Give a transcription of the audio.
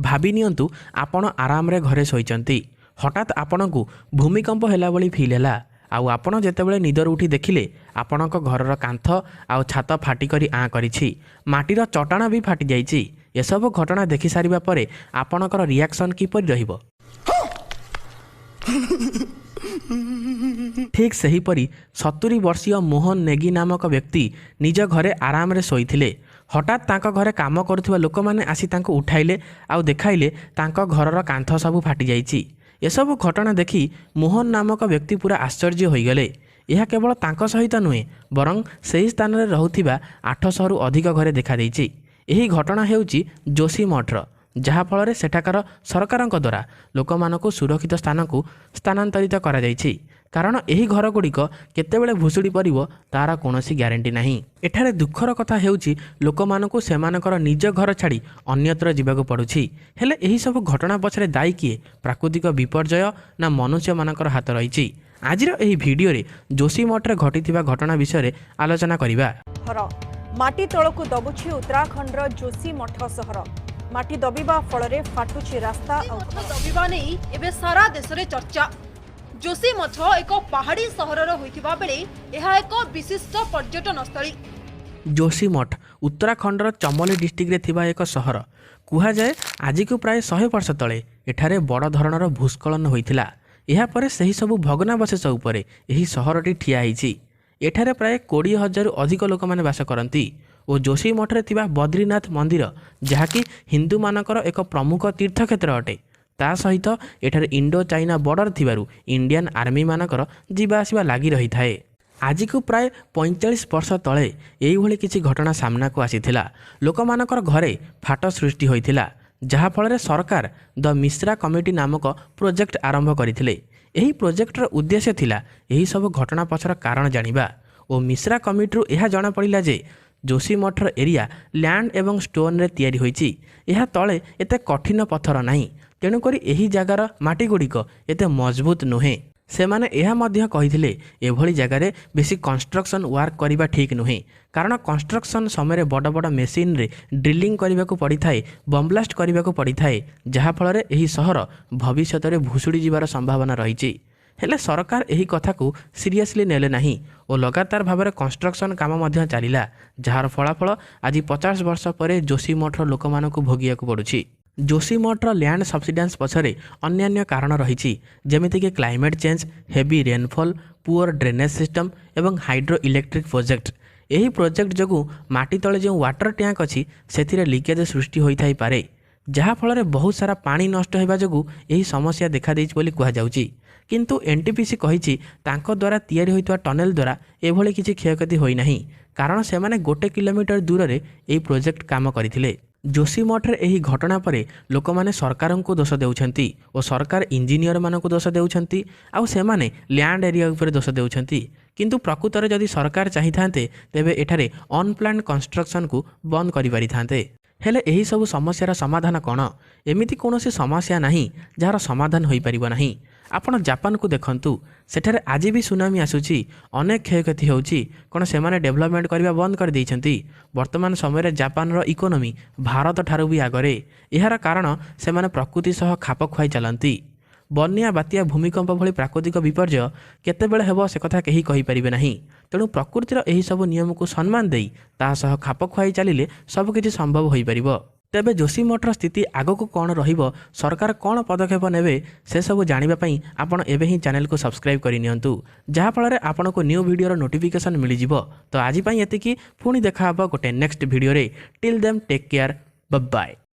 ଭାବି ନିଅନ୍ତୁ, ଆପଣ ଆରାମରେ ଘରେ ଶୋଇଛନ୍ତି। ହଠାତ୍ ଆପଣଙ୍କୁ ଭୂମିକମ୍ପ ହେଲା ଭଳି ଫିଲ୍ ହେଲା ଆଉ ଆପଣ ଯେତେବେଳେ ନିଦରୁ ଉଠି ଦେଖିଲେ, ଆପଣଙ୍କ ଘରର କାନ୍ଥ ଆଉ ଛାତ ଫାଟିକରି ଆଁ କରିଛି, ମାଟିର ଚଟାଣ ବି ଫାଟିଯାଇଛି। ଏସବୁ ଘଟଣା ଦେଖି ସାରିବା ପରେ ଆପଣଙ୍କର ରିଆକ୍ସନ୍ କିପରି ରହିବ? ଠିକ୍ ସେହିପରି 70 ବର୍ଷୀୟ ମୋହନ ନେଗି ନାମକ ବ୍ୟକ୍ତି ନିଜ ଘରେ ଆରାମରେ ଶୋଇଥିଲେ। ହଠାତ୍ ତାଙ୍କ ଘରେ କାମ କରୁଥିବା ଲୋକମାନେ ଆସି ତାଙ୍କୁ ଉଠାଇଲେ ଆଉ ଦେଖାଇଲେ ତାଙ୍କ ଘରର କାନ୍ଥ ସବୁ ଫାଟିଯାଇଛି। ଏସବୁ ଘଟଣା ଦେଖି ମୋହନ ନାମକ ବ୍ୟକ୍ତି ପୁରା ଆଶ୍ଚର୍ଯ୍ୟ ହୋଇଗଲେ। ଏହା କେବଳ ତାଙ୍କ ସହିତ ନୁହେଁ, ବରଂ ସେହି ସ୍ଥାନରେ ରହୁଥିବା 800ରୁ ଅଧିକ ଘରେ ଦେଖାଦେଇଛି। ଏହି ଘଟଣା ହେଉଛି ଯୋଶୀ ମଠର, ଯାହାଫଳରେ ସେଠାକାର ସରକାରଙ୍କ ଦ୍ୱାରା ଲୋକମାନଙ୍କୁ ସୁରକ୍ଷିତ ସ୍ଥାନକୁ ସ୍ଥାନାନ୍ତରିତ କରାଯାଇଛି, କାରଣ ଏହି ଘରଗୁଡ଼ିକ କେତେବେଳେ ଭୁଶୁଡ଼ି ପଡ଼ିବ ତା'ର କୌଣସି ଗ୍ୟାରେଣ୍ଟି ନାହିଁ। ଏଠାରେ ଦୁଃଖର କଥା ହେଉଛି, ଲୋକମାନଙ୍କୁ ସେମାନଙ୍କର ନିଜ ଘର ଛାଡ଼ି ଅନ୍ୟତ୍ର ଯିବାକୁ ପଡ଼ୁଛି। ହେଲେ ଏହିସବୁ ଘଟଣା ପଛରେ ଦାୟୀ କିଏ? ପ୍ରାକୃତିକ ବିପର୍ଯ୍ୟୟ ନା ମନୁଷ୍ୟମାନଙ୍କର ହାତ ରହିଛି? ଆଜିର ଏହି ଭିଡ଼ିଓରେ ଯୋଶୀ ମଠରେ ଘଟିଥିବା ଘଟଣା ବିଷୟରେ ଆଲୋଚନା କରିବା। ଘର ମାଟି ତଳକୁ ଦବୁଛି। ଉତ୍ତରାଖଣ୍ଡର ଯୋଶୀ ମଠ ସହର ମାଟି ଦବିବା ଫଳରେ ଫାଟୁଛି ରାସ୍ତା ଆଉ ମଠ ଦବିବା ନେଇ ଏବେ ସାରା ଦେଶରେ ଚର୍ଚ୍ଚା। ଯୋଶୀ ମଠ ଏକ ପାହାଡ଼ି ସହରର ହୋଇଥିବା ବେଳେ ଏହା ଏକ ବିଶିଷ୍ଟ ପର୍ଯ୍ୟଟନସ୍ଥଳୀ। ଯୋଶୀ ମଠ ଉତ୍ତରାଖଣ୍ଡର ଚମୋଲି ଡିଷ୍ଟ୍ରିକ୍ଟରେ ଥିବା ଏକ ସହର। କୁହାଯାଏ, ଆଜିକୁ ପ୍ରାୟ 100 ବର୍ଷ ତଳେ ଏଠାରେ ବଡ଼ ଧରଣର ଭୂସ୍ଖଳନ ହୋଇଥିଲା। ଏହାପରେ ସେହି ସବୁ ଭଗ୍ନାବଶେଷ ଉପରେ ଏହି ସହରଟି ଠିଆ ହେଇଛି। ଏଠାରେ ପ୍ରାୟ 20,000ରୁ ଅଧିକ ଲୋକମାନେ ବାସ କରନ୍ତି ଓ ଯୋଶୀ ମଠରେ ଥିବା ବଦ୍ରୀନାଥ ମନ୍ଦିର, ଯାହାକି ହିନ୍ଦୁମାନଙ୍କର ଏକ ପ୍ରମୁଖ ତୀର୍ଥକ୍ଷେତ୍ର ଅଟେ, ତା ସହିତ ଏଠାରେ ଇଣ୍ଡୋ ଚାଇନା ବର୍ଡ଼ର ଥିବାରୁ ଇଣ୍ଡିଆନ୍ ଆର୍ମିମାନଙ୍କର ଯିବା ଆସିବା ଲାଗି ରହିଥାଏ। ଆଜିକୁ ପ୍ରାୟ 45 ବର୍ଷ ତଳେ ଏଇଭଳି କିଛି ଘଟଣା ସାମ୍ନାକୁ ଆସିଥିଲା। ଲୋକମାନଙ୍କର ଘରେ ଫାଟ ସୃଷ୍ଟି ହୋଇଥିଲା, ଯାହାଫଳରେ ସରକାର ଦ ମିଶ୍ରା କମିଟି ନାମକ ପ୍ରୋଜେକ୍ଟ ଆରମ୍ଭ କରିଥିଲେ। ଏହି ପ୍ରୋଜେକ୍ଟର ଉଦ୍ଦେଶ୍ୟ ଥିଲା ଏହିସବୁ ଘଟଣା ପଛର କାରଣ ଜାଣିବା ଓ ମିଶ୍ରା କମିଟିରୁ ଏହା ଜଣାପଡ଼ିଲା ଯେ ଯୋଶୀ ମଠର ଏରିଆ ଲ୍ୟାଣ୍ଡ ଏବଂ ଷ୍ଟୋନରେ ତିଆରି ହୋଇଛି। ଏହା ତଳେ ଏତେ କଠିନ ପଥର ନାହିଁ, ତେଣୁକରି ଏହି ଜାଗାର ମାଟିଗୁଡ଼ିକ ଏତେ ମଜବୁତ ନୁହେଁ। ସେମାନେ ଏହା ମଧ୍ୟ କହିଥିଲେ, ଏଭଳି ଜାଗାରେ ବେଶୀ କନଷ୍ଟ୍ରକ୍ସନ୍ ୱାର୍କ କରିବା ଠିକ୍ ନୁହେଁ, କାରଣ କନଷ୍ଟ୍ରକ୍ସନ୍ ସମୟରେ ବଡ଼ ବଡ଼ ମେସିନରେ ଡ୍ରିଲିଂ କରିବାକୁ ପଡ଼ିଥାଏ, ବମ୍ବ୍ଲାଷ୍ଟ କରିବାକୁ ପଡ଼ିଥାଏ, ଯାହାଫଳରେ ଏହି ସହର ଭବିଷ୍ୟତରେ ଭୁଶୁଡ଼ି ଯିବାର ସମ୍ଭାବନା ରହିଛି। ହେଲେ ସରକାର ଏହି କଥାକୁ ସିରିୟସଲି ନେଲେ ନାହିଁ ଓ ଲଗାତାର ଭାବରେ କନଷ୍ଟ୍ରକ୍ସନ୍ କାମ ମଧ୍ୟ ଚାଲିଲା, ଯାହାର ଫଳାଫଳ ଆଜି 50 ବର୍ଷ ପରେ ଯୋଶୀ ମଠର ଲୋକମାନଙ୍କୁ ଭୋଗିବାକୁ ପଡ଼ୁଛି। ଯୋଶୀ ମଠର ଲ୍ୟାଣ୍ଡ ସବସିଡାନ୍ସ ପଛରେ ଅନ୍ୟାନ୍ୟ କାରଣ ରହିଛି, ଯେମିତିକି climate change, heavy rainfall, poor drainage system ଏବଂ ହାଇଡ୍ରୋ ଇଲେକ୍ଟ୍ରିକ୍ ପ୍ରୋଜେକ୍ଟ। ଏହି ପ୍ରୋଜେକ୍ଟ ଯୋଗୁଁ ମାଟି ତଳେ ଯେଉଁ ୱାଟର ଟ୍ୟାଙ୍କ ଅଛି, ସେଥିରେ ଲିକେଜ୍ ସୃଷ୍ଟି ହୋଇଥାଇପାରେ, ଯାହାଫଳରେ ବହୁତ ସାରା ପାଣି ନଷ୍ଟ ହେବା ଯୋଗୁଁ ଏହି ସମସ୍ୟା ଦେଖାଦେଇଛି ବୋଲି କୁହାଯାଉଛି। କିନ୍ତୁ ଏନ୍ଟିପିସି କହିଛି, ତାଙ୍କ ଦ୍ୱାରା ତିଆରି ହୋଇଥିବା ଟନେଲ ଦ୍ୱାରା ଏଭଳି କିଛି କ୍ଷୟକ୍ଷତି ହୋଇନାହିଁ, କାରଣ ସେମାନେ 1 କିଲୋମିଟର ଦୂରରେ ଏହି ପ୍ରୋଜେକ୍ଟ କାମ କରିଥିଲେ। ଯୋଶୀ ମଠରେ ଏହି ଘଟଣା ପରେ ଲୋକମାନେ ସରକାରଙ୍କୁ ଦୋଷ ଦେଉଛନ୍ତି ଓ ସରକାର ଇଞ୍ଜିନିୟରମାନଙ୍କୁ ଦୋଷ ଦେଉଛନ୍ତି ଆଉ ସେମାନେ ଲ୍ୟାଣ୍ଡ ଏରିଆ ଉପରେ ଦୋଷ ଦେଉଛନ୍ତି। କିନ୍ତୁ ପ୍ରକୃତରେ ଯଦି ସରକାର ଚାହିଁଥାନ୍ତେ, ତେବେ ଏଠାରେ ଅନପ୍ଲାନ୍ଡ କନଷ୍ଟ୍ରକ୍ସନକୁ ବନ୍ଦ କରିପାରିଥାନ୍ତେ। ହେଲେ ଏହିସବୁ ସମସ୍ୟାର ସମାଧାନ କ'ଣ? ଏମିତି କୌଣସି ସମସ୍ୟା ନାହିଁ ଯାହାର ସମାଧାନ ହୋଇପାରିବ ନାହିଁ। ଆପଣ ଜାପାନକୁ ଦେଖନ୍ତୁ, ସେଠାରେ ଆଜି ବି ସୁନାମି ଆସୁଛି, ଅନେକ କ୍ଷୟକ୍ଷତି ହେଉଛି। କ'ଣ ସେମାନେ ଡେଭଲପମେଣ୍ଟ କରିବା ବନ୍ଦ କରିଦେଇଛନ୍ତି? ବର୍ତ୍ତମାନ ସମୟରେ ଜାପାନର ଇକୋନୋମି ଭାରତ ଠାରୁ ବି ଆଗରେ। ଏହାର କାରଣ ସେମାନେ ପ୍ରକୃତି ସହ ଖାପ ଖୁଆଇ ଚାଲନ୍ତି। ବନ୍ୟା, ବାତ୍ୟା, ଭୂମିକମ୍ପ ଭଳି ପ୍ରାକୃତିକ ବିପର୍ଯ୍ୟୟ କେତେବେଳେ ହେବ, ସେ କଥା କେହି କହିପାରିବେ ନାହିଁ। ତେଣୁ ପ୍ରକୃତିର ଏହିସବୁ ନିୟମକୁ ସମ୍ମାନ ଦେଇ ତା ସହ ଖାପ ଖୁଆଇ ଚାଲିଲେ ସବୁକିଛି ସମ୍ଭବ ହୋଇପାରିବ। ତେବେ ଯୋଶୀ ମଠର ସ୍ଥିତି ଆଗକୁ କ'ଣ ରହିବ, ସରକାର କ'ଣ ପଦକ୍ଷେପ ନେବେ, ସେସବୁ ଜାଣିବା ପାଇଁ ଆପଣ ଏବେ ହିଁ ଚ୍ୟାନେଲକୁ ସବସ୍କ୍ରାଇବ୍ କରିନିଅନ୍ତୁ, ଯାହାଫଳରେ ଆପଣଙ୍କୁ ନ୍ୟୁ ଭିଡ଼ିଓର ନୋଟିଫିକେସନ୍ ମିଳିଯିବ। ତ ଆଜି ପାଇଁ ଏତିକି, ପୁଣି ଦେଖା ହେବ ଗୋଟେ ନେକ୍ସଟ ଭିଡ଼ିଓରେ। Till then, take care, bye.